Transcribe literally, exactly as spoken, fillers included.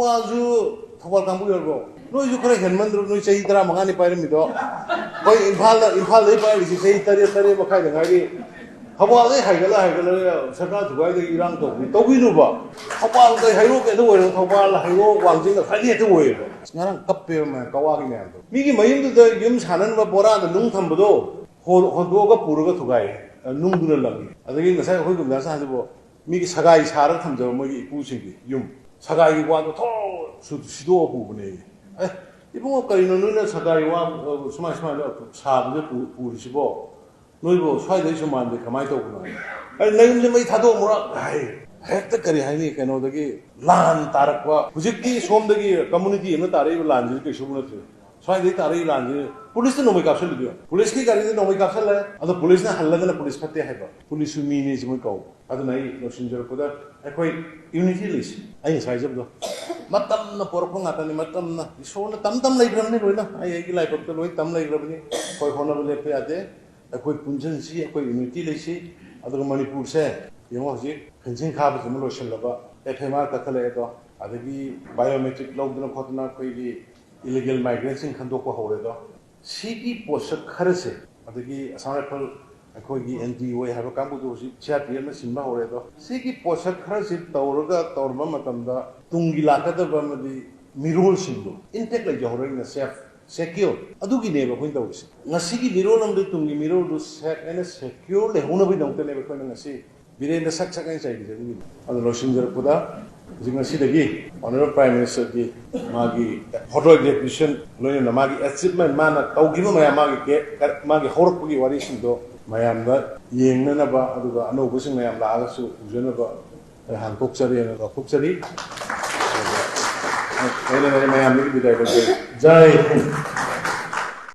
ꯊꯧꯕꯥꯜꯁꯨ ꯊꯧꯕꯥꯜ ꯀꯥꯡꯕꯨ ꯌꯧꯔꯕꯣ? ꯅꯣꯏꯁꯨ ꯈꯔ ꯍꯦꯟꯃꯟꯗ꯭ꯔꯣ? ꯅꯣꯏ ꯆꯍꯤ ꯇꯔꯥꯃꯉꯥꯅꯤ ꯄꯥꯏꯔꯝꯃꯤꯗꯣ꯫ ꯑꯩꯈꯣꯏ ꯏꯝꯐꯥꯜꯗ, ꯏꯝꯐꯥꯜꯗꯩ ꯄꯥꯏꯔꯤꯁꯤ ꯆꯍꯤ ꯇꯔꯦꯠ, ꯇꯔꯦꯠ ꯃꯈꯥꯏꯗ ꯉꯥꯏꯔꯤ꯫ ꯊꯧꯕꯥꯜꯗꯩ ꯍꯥꯏꯒꯠꯂ ꯍꯥꯏꯒꯠꯂꯒ ꯁꯔꯀꯥꯔ ꯊꯨꯒꯥꯏꯗꯒꯤ ꯏꯔꯥꯡ ꯇꯧꯕꯤ-, ꯇꯧꯕꯤꯅꯨꯕ꯫ ꯊꯧꯕꯥꯜꯗ ꯍꯩꯔꯣꯛ ꯍꯦꯛꯇ ꯑꯣꯏꯔꯣ, ꯊꯧꯕꯥꯜ, ꯍꯩꯔꯣꯛ, ꯋꯥꯡꯖꯤꯡꯗ ꯈ꯭ꯋꯥꯏꯗꯒꯤ ꯍꯦꯛꯇ ꯑꯣꯏꯌꯦꯕ꯫ ꯑꯁ, ꯉꯔꯥꯡ ꯀꯞꯄꯦꯕ ꯃꯌꯥꯝ, ꯀꯋꯥꯒꯤ ꯃꯌꯥꯝꯗꯣ꯫ ꯃꯤꯒꯤ ꯃꯌꯨꯝꯗꯨꯗ ꯌꯨꯝ ꯁꯥꯟꯅꯅꯕ ꯕꯣꯔꯥꯗ ꯅꯨꯡ ꯊꯝꯕꯗꯣ ꯍꯣ-, ꯍꯣꯟꯗꯣꯛꯑꯒ ꯄꯨꯔꯒ ꯊꯨꯒꯥꯏ, ꯑ, ꯅꯨꯡꯗꯨꯅ ꯂꯪꯉꯤ꯫ ꯑꯗꯒꯤ ꯉꯁꯥꯏ ꯑꯩꯈꯣꯏ ꯒꯨꯟꯗꯥ ꯁꯥꯍꯟꯁꯤꯕꯨ ꯃꯤꯒꯤ ꯁꯒꯥꯏ ꯁꯥꯔꯒ ꯊꯝꯖꯕ ꯃꯣꯏꯒꯤ ꯏꯄꯨꯁꯤꯡꯒꯤ ꯌꯨꯝ, ꯁꯒꯥꯏꯒꯤ ꯋꯥꯗꯣ ꯊꯣꯛ ꯁꯨ-, ꯁꯤꯗꯣꯛꯑ ꯄꯨꯕꯅꯦ꯫ "ꯑꯦ, ꯏꯕꯨꯡꯉꯣ, ꯀꯔꯤꯅꯣ ꯅꯣꯏꯅ ꯁꯒꯥꯏ ꯋꯥ, ꯑ, ꯁꯨꯃꯥꯏ ꯁꯨꯃꯥꯏꯅ ꯁꯥꯕꯁꯦ ꯄꯨ-, ꯄꯨꯔꯤꯁꯤꯕꯣ? ꯅꯣꯏꯕꯨ ꯁ꯭ꯋꯥꯏꯗꯩꯁꯨ ꯃꯥꯟꯗꯦ, ꯀꯃꯥꯏꯅ ꯇꯧꯕꯅꯣ?" "ꯑꯩ ꯅꯌꯨꯝꯁꯦ ꯃꯩ ꯊꯥꯗꯣꯛꯑꯝꯃꯨꯔꯥ?" ꯍꯥꯏ꯫ ꯍꯦꯛꯇ, ꯀꯔꯤ ꯍꯥꯏꯅꯤ, ꯀꯩꯅꯣꯗꯒꯤ ꯂꯥꯟ ꯇꯥꯔꯛꯄ꯫ ꯍꯧꯖꯤꯛꯇꯤ ꯁꯣꯝꯗꯒꯤ community ꯑꯃꯅ ꯇꯥꯔꯛꯏꯕ ꯂꯥꯟꯁꯤꯗꯤ ꯀꯩꯁꯨ ꯅꯠꯇ꯭ꯔꯦ꯫ ꯁ꯭ꯋꯥꯏꯗꯩ ꯇꯥꯔꯛꯏ ꯂꯥꯟꯁꯤ ꯄꯨꯂꯤꯁꯅ ꯅꯣꯡꯃꯩ ꯀꯥꯞꯁꯤꯜꯂꯤꯗꯣ ꯌꯦꯡꯉꯣ꯫ ꯄꯨꯂꯤꯁꯀꯤ ꯒꯥꯔꯤꯗ ꯅꯣꯡꯃꯩ ꯀꯥꯞꯁꯤꯜꯂꯦ, ꯑꯗꯣ ꯄꯨꯂꯤꯁꯅ ꯍꯜꯂꯒꯅ ꯄꯨꯂꯤꯁ ꯐꯠꯇꯦ ꯍꯥꯏꯕ꯫ ꯄꯨꯂꯤꯁꯁꯨ ꯃꯤꯅꯤ ꯁꯤ ꯃꯣꯏ ꯀꯧꯕ꯫ ꯑꯗꯨꯅ ꯑꯩ ꯂꯣꯏꯁꯤꯟꯖꯔꯛꯄꯗ ꯑꯩꯈꯣꯏ unity ꯂꯩꯁꯤ꯫ ꯑꯩ ꯉꯁꯥꯏ ꯍꯥꯏꯖꯕꯗꯣ, ꯃꯇꯝꯅ ꯄꯣꯔꯛꯄ ꯉꯥꯛꯇꯅꯤ, ꯃꯇꯝꯅ꯫ ꯏꯁꯣꯔꯅ ꯇꯝ ꯇꯝ ꯂꯩꯈ꯭ꯔꯕꯅꯤ ꯂꯣꯏꯅ꯫ ꯑꯩ ꯑꯩꯒꯤ ꯂꯥꯏꯕꯛꯇ ꯂꯣꯏ ꯇꯝ ꯂꯩꯈ꯭ꯔꯕꯅꯤ꯫ ꯑꯩꯈꯣꯏ ꯍꯣꯠꯅꯕ ꯂꯦꯞꯄ ꯌꯥꯗꯦ꯫ ꯑꯩꯈꯣꯏ ꯄꯨꯟꯁꯤꯟꯁꯤ, ꯑꯩꯈꯣꯏ unity ꯂꯩꯁꯤ꯫ ꯑꯗꯨꯒ ꯃꯅꯤꯄꯨꯔꯁꯦ ꯌꯦꯡꯉꯣ, ꯍꯧꯖꯤꯛ fencing ꯈꯥꯕꯁꯤꯃ ꯂꯣꯏꯁꯤꯜꯂꯕ, F M R ꯀꯛꯊꯠꯂꯛꯑꯦꯗꯣ, ꯑꯗꯒꯤ biometric ꯂꯧꯗꯅ ꯈꯣꯠꯇꯅ ꯑꯩꯈꯣꯏꯒꯤ illegal migrantꯁꯤꯡ ꯈꯟꯗꯣꯛꯄ ꯍꯧꯔꯦꯗꯣ꯫ ꯁꯤꯒꯤ ꯄꯣꯠꯁꯛ ꯈꯔꯁꯦ, ꯑꯗꯒꯤ Assam Rifle, ꯑꯩꯈꯣꯏꯒꯤ N D O A ꯍꯥꯏꯕ ꯀꯥꯡꯕꯨꯗꯨ ꯍꯧꯖꯤꯛ C R P Fꯅ ꯁꯤꯟꯕ ꯍꯧꯔꯦ꯫ ꯑꯗꯣ ꯁꯤꯒꯤ ꯄꯣꯠꯁꯛ ꯈꯔꯁꯤ ꯇꯧꯔꯒ, ꯇꯧꯔꯕ ꯃꯇꯝꯗ ꯇꯨꯡꯒꯤ ꯂꯥꯛꯀꯗꯕ ꯑꯃꯗꯤ ꯃꯤꯔꯣꯜꯁꯤꯡꯗꯣ intact ꯂꯩꯖꯍꯧꯔꯒꯅ safe, secure, ꯑꯗꯨꯒꯤꯅꯦꯕ ꯑꯩꯈꯣꯏꯅ ꯇꯧꯔꯤꯁꯦ꯫ ꯉꯁꯤꯒꯤ ꯃꯤꯔꯣꯜ ꯑꯃꯗꯤ ꯇꯨꯡꯒꯤ ꯃꯤꯔꯣꯜꯗꯨ safe and secure ꯂꯩꯍꯧꯅꯕꯒꯤꯗꯃꯛꯇꯅꯦꯕ ꯑꯩꯈꯣꯏꯅ ꯉꯁꯤ ꯕꯤꯔꯦꯟꯗ ꯁꯛ ꯁꯛ ꯍꯥꯏꯅ ꯆꯩꯕꯤꯖꯔꯤꯕꯅꯤ꯫ ꯑꯗꯨ ꯂꯣꯏꯁꯤꯟꯖꯔꯛꯄꯗ, ꯍꯧꯖꯤꯛ ꯉꯁꯤꯗꯒꯤ Honourable Prime Ministerꯒꯤ ꯃꯥꯒꯤ photo exhibition, ꯂꯣꯏꯅꯅ ꯃꯥꯒꯤ achievement, ꯃꯥꯅ ꯇꯧꯈꯤꯕ ꯃꯌꯥꯝ, ꯃꯥꯒꯤ ꯀꯦ-, ꯃꯥꯒꯤ ꯍꯧꯔꯛꯄꯒꯤ ꯋꯥꯔꯤꯁꯤꯡꯗꯣ ꯃꯌꯥꯝꯗ ꯌꯦꯡꯅꯅꯕ, ꯑꯗꯨꯒ ꯑꯅꯧꯕꯁꯤꯡ ꯃꯌꯥꯝ ꯂꯥꯛꯑꯒꯁꯨ ꯎꯖꯅꯕ ꯑꯩ ꯍꯥꯟꯗꯣꯛꯆꯔꯤꯅ ꯂꯥꯎꯊꯣꯛꯆꯔꯤ꯫ ꯑꯗꯨꯒ ꯑꯩꯅ ꯃꯌꯥꯝꯗꯒꯤ ꯕꯤꯗꯥꯏ ꯂꯧꯖꯔꯤ꯫ ꯖꯥꯏ ꯍꯤꯟꯗ꯫